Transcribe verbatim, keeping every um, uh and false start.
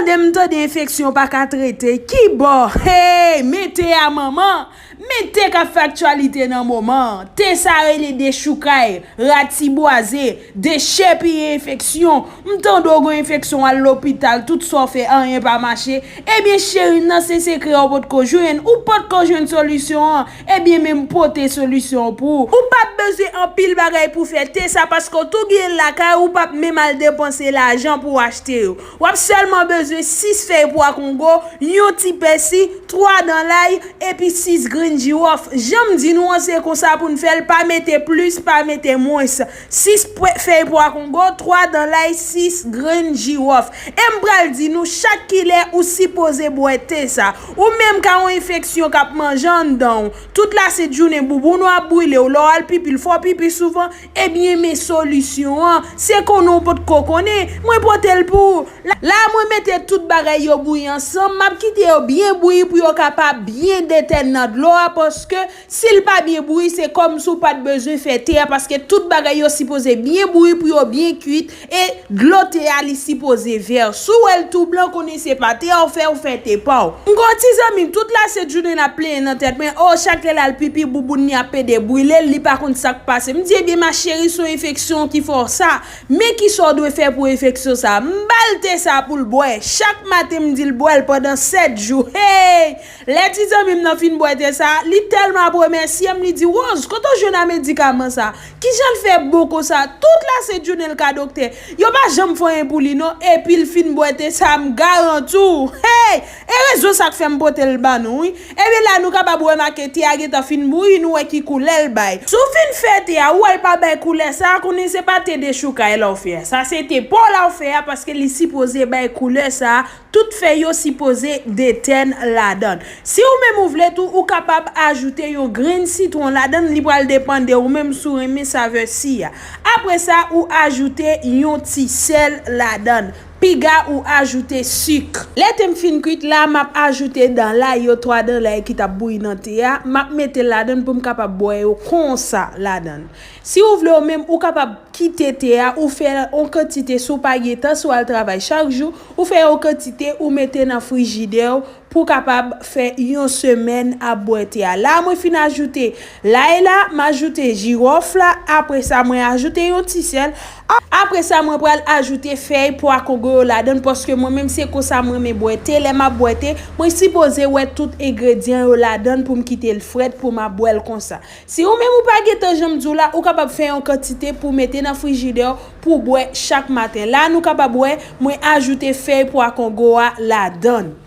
Tande m tande enfeksyon pa ka trete. Kibò? Hey, men te a manman! Men te k ap fè aktyalite nan moman an. Te sa rele dechoukay, ratibwaze, dechepiye enfeksyon. M tande w gen enfeksyon, w al lopital, tout sa w fè, anyen pa mache. Ebyen, cheri m, nan se sekrè w potko jwenn. Ou potko jwenn solisyon an. Ebyen, men m pote solisyon an pou ou. Ou p ap bezwen anpil bagay pou fè te sa, paske w tou gen lakay ou, ou p ap menm al depanse lajan pou w achte yo. W ap sèlman bezwen sis fèy pwa kongo, yon ti pèsi, twa dan lay, epi sis grenn jiwòf. Jan m di nou an, se konsa pou n fè l, pa mete plis, pa mete mwens. Sis pwe-, fèy pwa kongo, twa dan lay, sis grenn jiwòf. E m pral di nou chak kilè ou sipoze bwè te sa. Ou menm ka yon enfeksyon k ap manje anndan w. Tout lasent jounen bouboun ou ap brile w, lè w al pipi, l fè w pipi souvan, ebyen, men solisyon an. Se konnen w potko konnen, mwen pote l pou ou. La, la mwen mete tout bagay yo bouyi ansanm, m ap kite yo byen bouyi pou yo kapab byen detèn nan dlo a, paske si l pa byen bouyi, se kòmsi w pa t bezwen fè te a, paske tout bagay yo sipoze byen bouyi pou yo byen kuit, e dlo te a li sipoze vè. Si w wè l tou blan, konnen se pa te a w fè, w fè te pa w. M gen yon ti zanmi m, tout lasent jounen l ap plenyen nan tèt mwen, o, chak lè l al pipi, bouboun li ap pede brile l, li pa konn sa k pase. M di, ebyen, ma chérie, se yon enfeksyon ki fè w sa. Men kisa w dwe fè pou enfeksyon sa. M ba l te sa pou l bwè. Chak maten, m di l bwè l pandan sèt jou. Hey! Lè ti zanmi m nan fin bwè te sa, li tèlman ap remèsye m, li di, Rose, kote w jwenn a medikaman sa? Kijan l fè bon konsa? Tout lasent jounen l ka doktè. Yo pa janm fè anyen pou li non, epi l fin bwè te sa, m garanti w. Hey! E rezon sa k fè m pote l ba nou, wi. Ebyen la, nou kapab remake te a gentan fin bouyi, nou wè ki koulè l bay. Si w fin fè te a, ou wè l pa bay koulè sa, konnen se pa te dechoukay la w fè a. Sa se te pa w la w fè a, paske li sipoze bay koulè sa, tout fèy yo sipoze detèn ladan l. Si ou menm ou vle tou, ou kapab ajoute yon grenn sitwon ladan l, li pral depann de ou menm si w renmen savè si a. Apre sa, ou ajoute yon ti sèl ladan l. Piga ou ajoute sik. Lè te m fin kuit la, m ap ajoute dan lay yo, twa dan lay ki t ap bouyi nan te a, m ap mete l ladan l pou m kapab bwè yo konsa ladan l. Si ou vle ou menm, ou kapab kite te a, ou fè yon kantite si w pa gen tan, si w al travay chak jou, ou fè yon kantite, ou mete nan frijidè w pou kapab fè yon semèn ap bwè te a. La, mwen fin ajoute lay la, m ajoute jiwòf la, apre sa, mwen ajoute yon ti sèl. A-, apre sa, mwen pral ajoute fèy pwa kongo yo ladan l, paske mwen menm se konsa mwen renmen bwè te. Lè m ap bwè te, mwen sipoze wè tout engredyan yo ladan l pou m kite l frèt, pou m ap bwè l konsa. Si ou menm ou pa gen tan, jan m di w la, ou kapab fè yon kantite pou mete nan frijidè w pou w bwè chak maten. La, nou kapab wè, mwen ajoute fèy pwa kongo a ladan l.